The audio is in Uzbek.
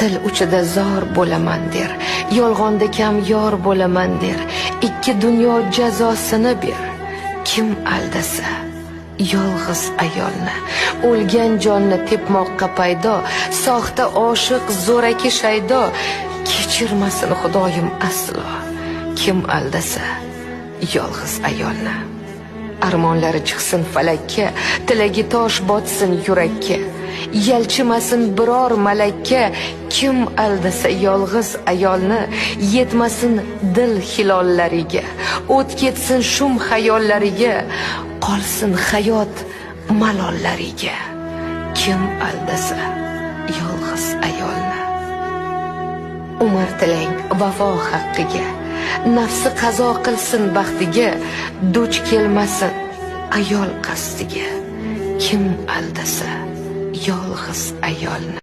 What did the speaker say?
Til uchida zor bo'laman der, yolg'onda kam yor bo'laman der. Ikki dunyo jazosini ber. Kim aldasa yolg'iz ayolni, o'lgan jonni tepmoqqa paydo, soxta oshiq, zo'raki shaydo, kechirmasin Xudoyim aslo. Kim aldasa yolg'iz ayolni, armonlari chiqsin falakka, tilagi tosh botsin yurakka, yalchimasin biror malakka. Kim aldasa yolg'iz ayolni, yetmasin dil hilollariga, o't ketsin shum xayollariga, qolsin hayot malollariga. Kim aldasa yolg'iz ayolni. Umr tilang vafo haqqiga, nafsi qazo qilsin baxtiga, duch kelmasin ayol qasdiga. Kim aldasa yolg'iz ayolni.